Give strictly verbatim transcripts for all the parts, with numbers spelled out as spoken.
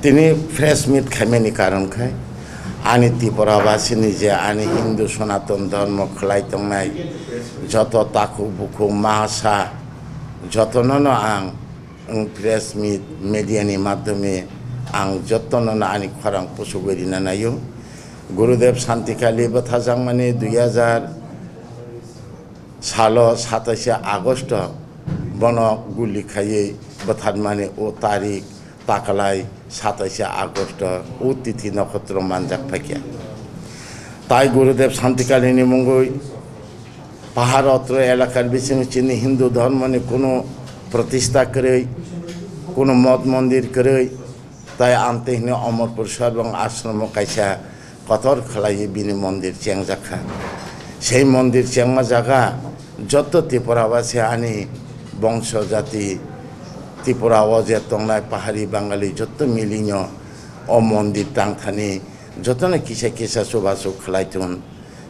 Tini press meet khaimani karon khai ani Tripura basini je ani Hindu Sonaton Dharma khlai tongnai joto takhuk bukhuk masa jotono no ang, ang press meet media ni madhyome ang jotono no ani khorang pusugwi rina naio. Gurudev Santikali bwthajakmani dui hajar salo sataishe Agosto bono guli khaiwi bwtharmani o tarik takalai sataishe Agosto o tithi nokhotro manjak phaikha. Tai Gurudev Santikalini mungwi pahar otro elakar bisingo chini Hindu dhormoni kuno pratistha kwrwi, kuno mod mondir kwrwi, tai amtwi hwnwi Omorpur Sorbong ashromo kaisa kotor khlaiwi bini mondir chengjak kha. Sei mondir chengma jaga joto Tripura basi ani bongso jati Tripura o je tongnai pahari Bangali joto milino o mondir tangthani jotono kisa kisa chubachu khlai thun.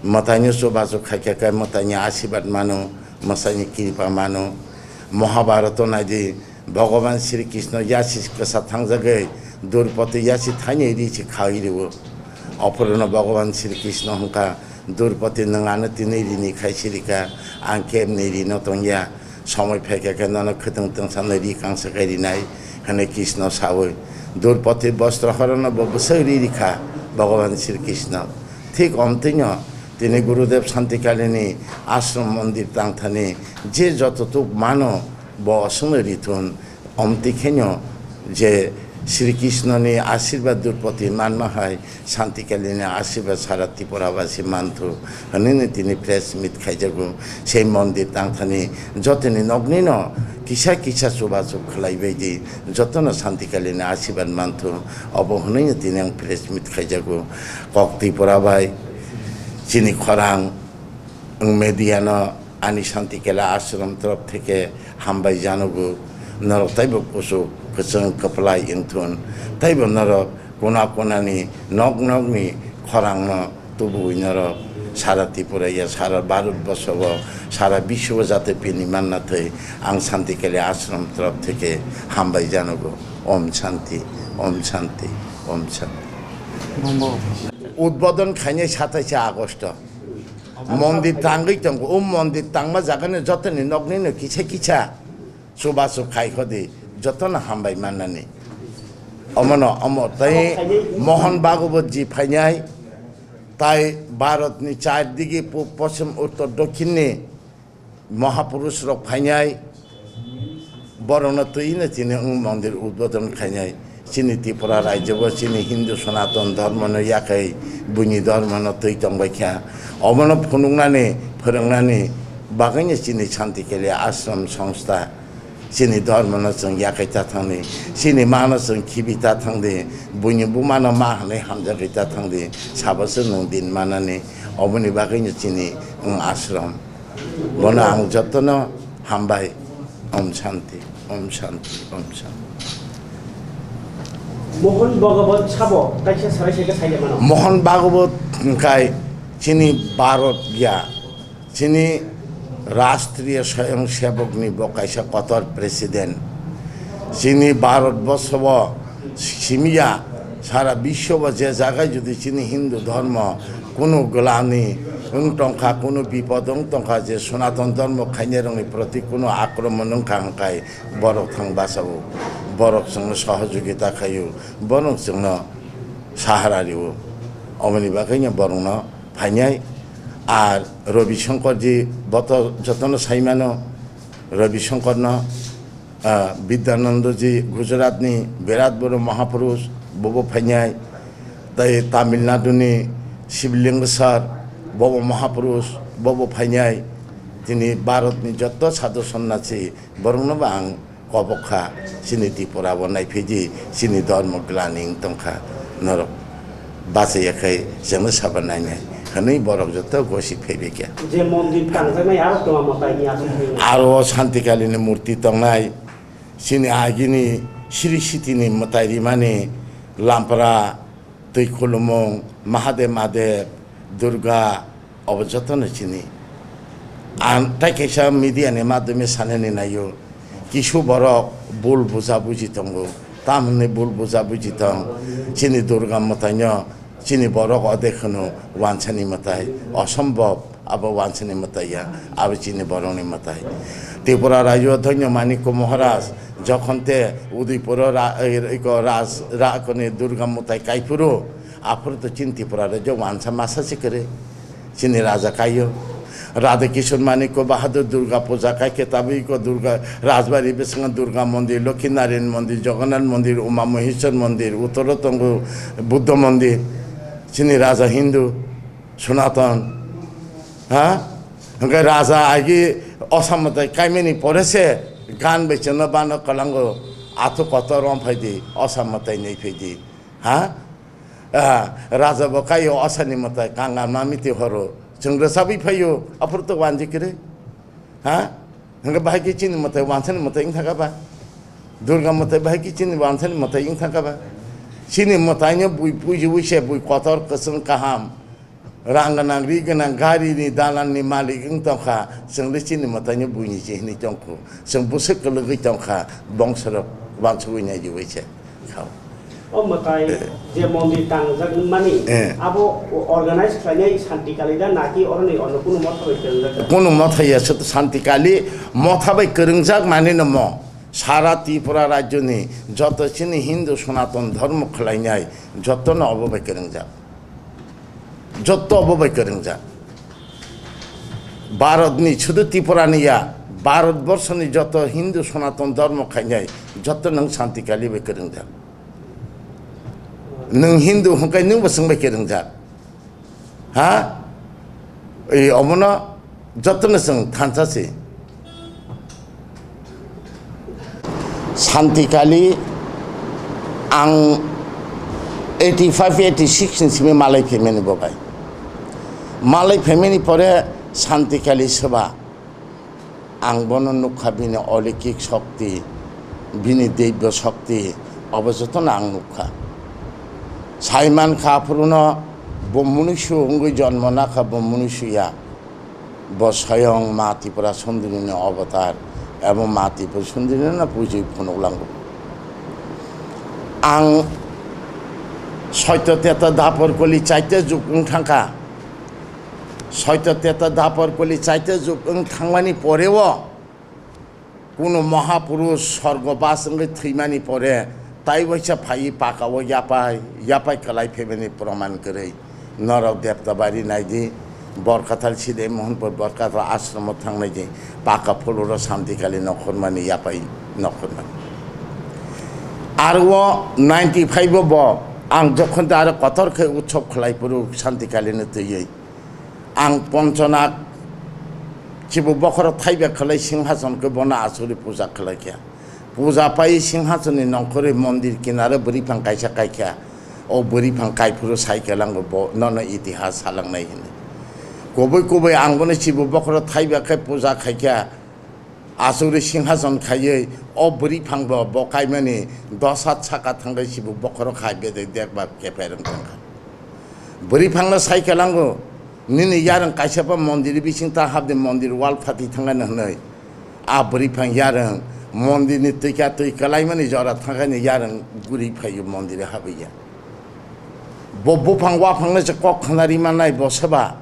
Mwtaino chubachu khaikha khe mwtaini asirwad mano, mwtaini kripa mano. Mahabharato naidi, Bhagavan Sri Krishna yasi kwsa thangjagwi Durpati yasi thaini ri se khai rio. Ophorono Bhagavan Sri Krishna hwnkha, "Durpati, nwng ano tini rini khai sirika, ang kebni rino tongya. Somoi phaikha khe nono khwtwng twngsano ri kangsa khai rinai," hwnwi Krishna saui. Durpati bostro horono bo bwswk ri rikha Bhagavan Sri Krishna. Thik omtwino tini Gurudev Santikalini ashram mondir tangthani je joto tuk mano bo oswngno rithun. Omtwi kheno je Sri Krishnoni asirwad Durpati manma hai Santikalini asirwad sara Tripura basi manthu hwnwi tini press meet khaijago. Sei mondir tangthani jotoni nognino kisa kisa chubachu khlai baidi jotono Santikalini asirwad manthu obo hwnwi tini ang press meet khaijago. Kok Tripura bai chini khorang wng media no ani Santikali ashram torof theke hambai janogo, norok taibo kuchuk kwchwng kwplai wngthun, taibo norok kona konani nok nokni khorangno tubuwi norok sara Tripura ya sara Bharat borsho o sara biswo o jate pini manna thwi ang Santikali ashram torof theke hambai janogo. Om Shanti, Om Shanti, Om Shanti. Udbodon khainai sataishe Agosto. Mondir tangwi tongo, o mondir tangma jagani jotoni noknino kisa kisa chubachu khai khodi, jotono hambai mannani. Omono omo tai Mohon Bhagwat ji phainai, tai Bharatni char digi pub, poschim, uttor, dokhinni Mahapurush rok phainai, borokno twi no chini wng mondir udbodon khainai. Chini Tripura rajyo bo chini Hindu Sanatan Dharma no yakai buini dharma no twi tongbai kha. Obono phunuknani, phwrwngnani bagwi no chini Shantikali Ashram Songstha chini dharma no chwng yakai ta thangdi, chini ma no chwng khibi ta thangdi, buini buma no ma hwnwi hamjagwi ta thangdi, sabo se nwng din manani, oboni bagwi no chini wng ashram. Bono ang jotono hambai. Om Shanti, Om Shanti, Om Shanti. Mohon Bhagwat sabo kaisa sarai saikha saimano. Mohon Bhagwat hwnkhe chini Bharat ya, chini Rashtriya Swayamsevok ni bo kaisa kotor president. Chini Bharat borsho bo simiya sara biswo bo je jagai jodi chini Hindu dharma kunu glani wng tongkha, kunu bipod wng tongkha, je Sanatan Dharma khainai rokni proti kunu akromon wngkha, hwnkhe borok thang bachao, borok chwngno sohojogita khaio, borok chwngno sahara rio. Oboni bagwino borokno phainai. Ar Ravi Shankar ji boto jotono saimano, Ravi Shankar no, ah, Vidyananda ji Gujarat ni birat boro Mahapurush bobo phainai, tai Tamil Nadu ni Shivlinga sir bobo Mahapurush bobo phainai, tini Bharat ni joto sadhu sonnasi borok no bo ang kobok kha, chini Tripura bo naiphidi, chini dharma glani wng tongkha, norok bachaya khai chwngno saba nainai hwnwi borok joto gosi phaibai kha. Je mondir tangjaknai aro tongma mwtaini aswk aro o Shantikali ni murti tongnai, chini agini Sri Siti ni mwtai rimani lampra, twi khulumung, Mahadev, Mahadev, Durga, obo jotono chini Ang tai kaisa media ni madhyome sanani naio, kisu borok bul buja buji tongo, tamni bul buja buji tong, chini Durga mwtaino chini borok ode kheno wansani mwtai, osombhob, abo wansani mwtai ya, abo chini borokni mwtai. Tripura rajyo Dhonyo Manikko Maharaj jokhon te Udaipuro ra-, iko raj-, ra-, koni Durga mwtai kaiphuru, aphuru to chini Tripura rajyo wansa masa se kwrwi. Chini raja kaio. Radha Kishore Manikko Bahadur Durga puja kaikhe tabui ko Durga Rajbari bisingo Durga mondir, Lokhi Narayan mondir, Jagannath mondir, Uma Maheshwar mondir, utoro tongo Buddha mondir. Chini raja Hindu, Sanatan. Ha? Hingke raja agi osamwtai kaimani pore se gan bai chwngno bano kwlango, athu kotor rom phaidi, osamwtai nei phaidi. Ha? Ah, raja bo kaio asani mwtai, kanga mamiti horo. Chwng rwchabwi phaio, aphuru to wanji kwrwi. Ha? Hingke bahai khe chini mwtai wansani mwtai wng thaka ba? Durga mwtai bahai khe chini wansani mwtai wng thaka ba? Chini mwtaino bui pujiwi se bui kotor kwchwng kaham. Rang gwnang, ri gwnang, gari ni, dalan ni malik wng tongkha, chwng le chini mwtaino buini se hinwi tongkhu. Chwng bwswk kwlwgwi tongkha, bongsorok wansugwi naijiwi se. Khao. O mwtai Eh. je mondir tangjak mani, Eh. abo organize khlainai Santi Kali da naki oroni ono kunu motha bai kwrwngjak? Kunu motha ya, sut Santi Kali motha bai kwrwngjak mani no mo. Sara Tripura rajyo ni joto chini Hindu Sanatan Dharma khlainai joto no obo bai kwrwngjak. Jotto obo bai kwrwngjak. Bharatni, sudu Tripurani ya, Bharatborsoni jotto Hindu Sanatan Dharma khainai, jotto nwng Santi Kali bai kwrwngjak. Nwng Hindu hwnkhe nwngbo chwng bai kwrwngjak. Ha? Ei, omono Jotono chwng thansa se. Santi Kali ang eighty five, eighty six ni simi malai phaimani bo bai. Malai phaimani pore Santi Kali soba ang bono nukha, bini olikhik shokti, bini deibyo shokti, obo jotono ang nukha. Saiman kha aphuruno bo munusu wngwi jonmo nakha, bo munusu ya. Bo soyong Ma Tripura Sundorino avatar, ebo Ma Tripura Sundorino puji phunuklango. Ang soito teta dapor koli chaita juk wng thangkha. Soito teta dapor koli chaita juk wng thangmani poreo, Kuno Mahapurush sorgobas wngwi thwimani pore tai waisa phaiwi paka o yapai, yapai kwlai phaimani proman kwrwi. Norok Deptabari naidi, Borkathal Sidai Mohanpur Borkathal ashromo thangnaidi, paka phuluro Santi Kali nokhormani yapai nokhormani. Aro o ninety five o bo ang jokhon da aro kotor khe utsob khlai phuru Santi Kali no twiwi. Ang Ponchonak chibu bokhoro thaiba khlai singhason khe bono asuri puja khlai kha. Puja pai singhasonni nongkhorwi mondir kinaro bwrwi phang kaisa kai kha. O bwrwi phang kai phuru sai khe lango bo nono itihas salangnai hwnwi. Kubui kubui ang bono chibu bokhoro thaiba khe puja khai kha. Asuri singhason khaiwi o bwrwi phang bo, bo kaimani dos hat saka thangwi chibu bokhoro khai bedek dek ba kepher wng thangkha. Bwrwi phangno sai khe lango, nini yarwng kaisa pa mondir bising ta habdi mondir wal phati thangani hwnwi. A bwrwi phang yarwng mondirni twika twi kwlaimani jora thangani yarwng guri phaio mondir habwi ya. Bo buphang waphangno se kok khna ri mannai bo seba.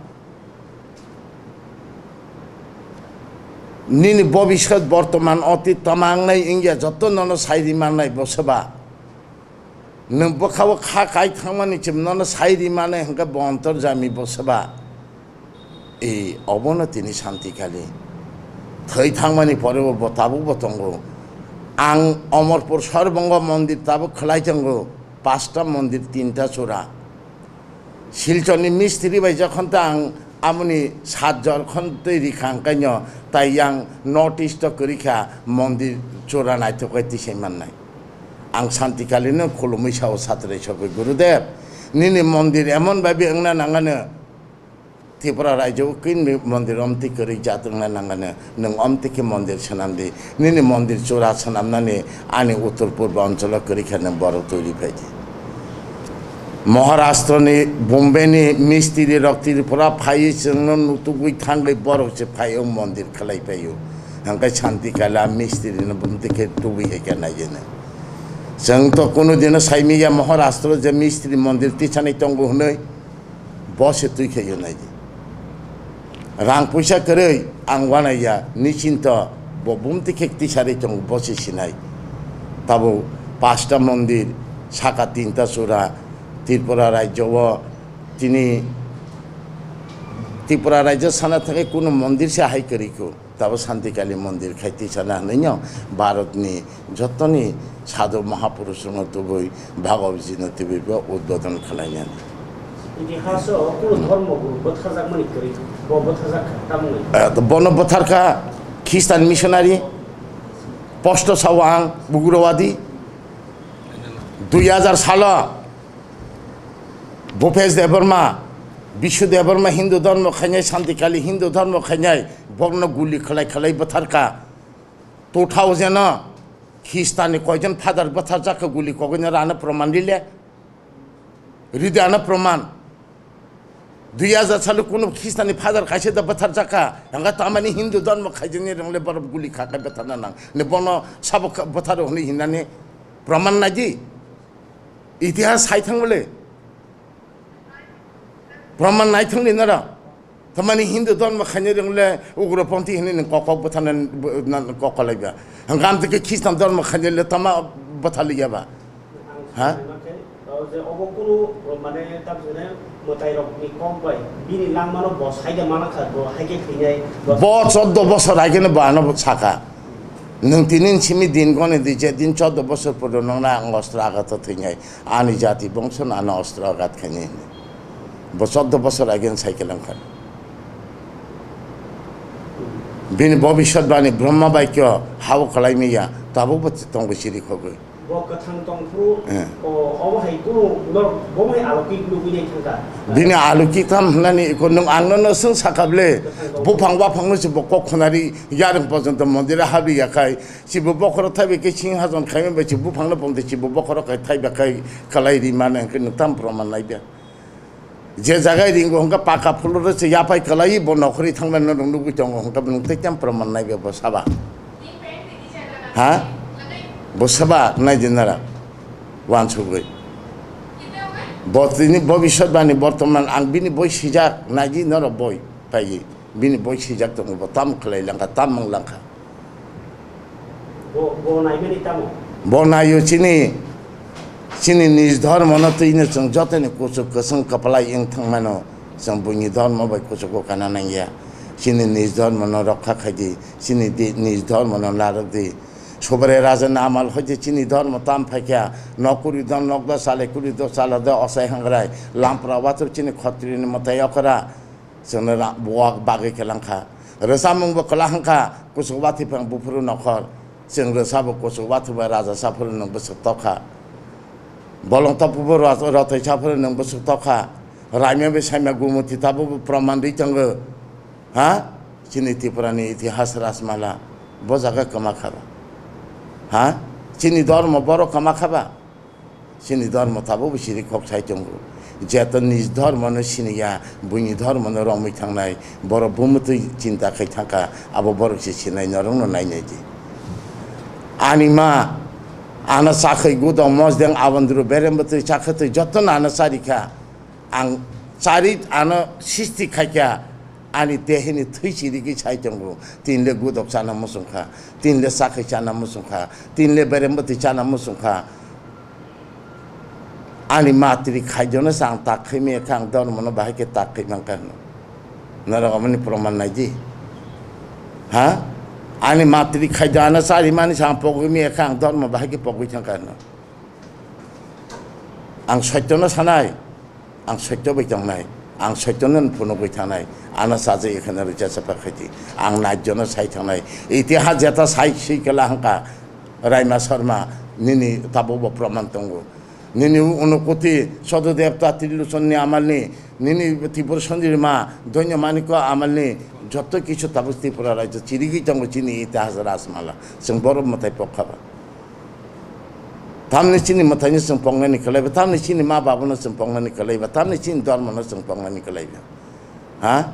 Nini bobiswt bortoman otit tamangnai wngya joto nono sai ri mannai bo seba. Nwng bwkha-o kha kai thangmani chwng nono sai ri mani hwnkhe bo ontor jami bo seba. E, obono tini Santi Kali. Thwi thangmani pore bo, bo tabuk bo tongo. Ang Omorpur Sorbongo mondir tabuk khlai tongo. Pasta mondir, tinta chura. Silchorni mistri bai jokhon ta ang amoni sat jor khon twi rikha hwnkhe no tai yang notice to kwrwi kha mondir chura naithok khe tisai mannai. Ang Santi Kalino khulumwi sao satrai sogwi, "Gurudev, nini mondir emon babi wngna nangano, Tripura rajyo o kini mondir omtwi kwrwi jat wngna nangano, nwng omtwi khe mondir swnam di, nini mondir chura swnamnani ani uttor purbo oncholo kwrwi kha, nwng borok twi rwi phai di." Maharashtra ni, Bombay ni mistri rok Tripura phaiwi chwngno nutugwi thangwi borok se phai o mondir khlai phai o. Hwnkhe Shanti Kali a mistri no bumti khe tubui hai khe nai jene. Chwng to kunu dino sai miya Maharashtra je mistri mondir tisanai tongo hwnwi bo se twi khe o nai di. Rang puisa kwrwi ang wanaiya, nisinto bo bumti khe tisari tongo, bo se sinai. Tabuk pasta mondir, saka tinta sura, Tripura rajyo o tini Tripura rajyo sana thangwi kunu mondir se hai kwrwi kho. Tabuk Shanti Kali mondir khai tisana hwnwi no Bharat ni jotoni sadhu mahapurush rokno tubui Bhagavad Gita no tubui bo udbodon khlainani. Itihas o kunu dhormo guru bwtharjakmani kwrwi, bo bwtharjak kha, tamoni. Eh, to bono bwtharkha Christian missionary, posto sao ang, ugrowadi. Dui hajar salo Bhupesh Debbarma, Bishu Debbarma Hindu dhormo khainai, Shanti Kali Hindu dhormo khainai, bokno guli khlai khlai bwtharkha. Two thousand o Khistani koijon father bwtharjak kha guli kogwino rano proman rile? Ridi ano proman. Dui hajar salo kunu Khistani father kaisa da bwtharjak kha. Hwnkhe tamani Hindu dhormo khaijani rwngle borok guli kha khe bwtharna nang. Ni bono sabo kha bwtharo hwnwi hinani proman naidi. Itihas sai thang bole. Proman nai thang ni nara. Tamani Hindu dhormo khainai rwngle ugroponthi hwnwi nwng kok kok bwtharna, na, kok kolaiba. Hwnkhe amtwkhe Khristan dhormo khainai le tama bwtharliya ba? Ha? O je obo kunu, mane, tamsene mwtairokni kok bai bini langmano bo saida mana kha, bo haikhe thwinai, bo Bo choddo bosor haikhe no bo ano saka. Nwng tini simi din goni di, je din choddo bosor purlo nwng na ang ostro agat thwinai. Ani jati bongso no ano ostro agat khainai. Bo choddo bosor age sai khe langkha. Bini bobiswat bani Brahma Baikyo hao kwlai miya, tabuk bo tongo chiri khogwi. Bo kwthang tongphuru, Eh. o, obo hai kunu norok bo hai alokik nugwi nai thangkha. Bini alokik tham hwnani iko nwng angno no swng sakha ble. Kwthang tong- Buphang waphang no se bo kok khwnari yarwng porjonto mondira habri yakhai. Chibo bokhoro thaibai khe sing hajon khaima bai chibo buphang no pongte chibo bokhoro khai thaibai khai kwlai ri mano hwnkhe nwng tam proman nai de. Je jagai ringo hwnkhe paka phuluro se yaphai kwlaiwi bo nokhorwi thangmani norok nugwi tongo hwnkhe nwng tei tamo proman naibe bo saba? Ha? Bo saba naidi nara wansugwi. Bo tini bobiswat bani bortoman ang bini boi sijak naidi norok boi paiwi. Bini boi sijak tongo bo tamo khlai langkha, tamo wng langkha. Bo, bo naimani tamo? Bo naio chini, chini nij dhormo no twino chwng jotoni kuchuk kwchwng kwplai wng thangmano chwng buini dhormo bai kuchugo kana nangya. Chini nij dhormo no rokha khaidi, chini di, nij dhormo no narwk di. Subrai raja ni amal hoite chini dhormo tam phaikha, nok kuri do, nok do chalai kuri do, chala do, osai hangrai, lampra watur chini khotri ni mwtai okra. Chwngno ra-, buwak bagwi khe langkha. Rwchapmung bo kwla hwnkha, kuchuk wathiphang buphuru nokhor. Chwng rwchabo kuchuk wathiba raja saphuru nwng bwswk tokha. Bolong tophubo ro-, rothoi saphuru nwng bwswk tokha. Raima bai saima gumuti tabukbo proman rwi tongo. Ha? Chini Tripurani itihas rajmala. Bo jaga kwma khaba. Ha? Chini dhormo borok kwma khaba. Chini dhormo tabukbo chiri kok sai tongo. Jeto nij dhormo no siniya, buini dhormo no romwi thangnai, borok bumutwi chinta khai thangkha, abo borok se sinai norok no nainai di. Ani ma, ano chakhwi gudok mosdeng abondru berem bwtwi chakhwtwi joto no ano charikha. Ang chari ano sisti khaikha, ani dehini thwi chirigwi sai tongo. Tinle gudok chana muchungkha, tinle chakhwi chana muchungkha, tinle berem bwtwi chana muchungkha. Ani matri khaidono se ang tak khaimaya khe ang dormono bahai khe tak khaimang kha hwnwi. Norok amoni proman nai di. Ha? Ani matri khaido ano charimani se ang pogwi maya khe ang dormo bahai khe pogwi thang kha hwnwi. Ang soityono sanai, ang soityo bai tongnai, ang soityono phunugwi thangnai, ano chajak ekheno rwchapsa khaidi, ang naijyono sai thangnai. Itihas jeta sai swi kwla hwnkha, Raima Sharma, nini tabukbo proman tongo. Nini Unukuti, Sododevta, Trilochonni amalni, nini Tripura Sonjirima, Doinyo Manikko amalni, joto kisu tabuk Tripura rajyo chirigwi tongo chini itihas rajmala. Chwng borok mwtai pokha ba. Tamni chini mwtaino chwng pongnani kwlaiba, tamni chini ma babuno chwng pongnani kwlaiba, tamni chini dormono chwng pongnani kwlaiba. Ha?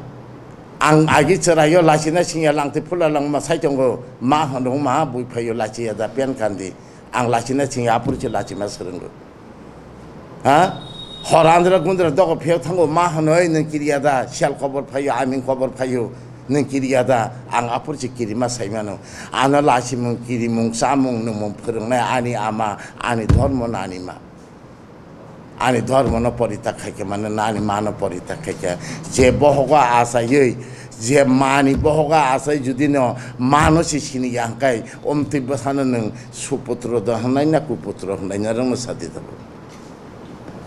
Ang agi chwraio lachina singya langtwi phula langma sai tongo, ma hwnwi ma bui phaio lachiya da pen kandi. Ang lachina singya aphuru se lachima swrwngo. Ha? Hor andra gundra dogo phiyok thango ma hwnwi nwng kiriya da, sel kobor phaio, aming kobor phaio. Nwng kiriya da, ang aphuru se kirima saimano. Ano lachimung, kirimung, chamung, nwngmung phwrwngnai ani ama, ani dhormo, ani ma. Ani dhormo no poritak khaikhe mane, ani ma no poritak khaikhe. Je bohogo achaiwi, je mani bohogo achai judi no mano se siniya hwnkhe, omtwi bwsano nwng suputro do hwnai na kuputro hwnai na rwngno sadi tabuk.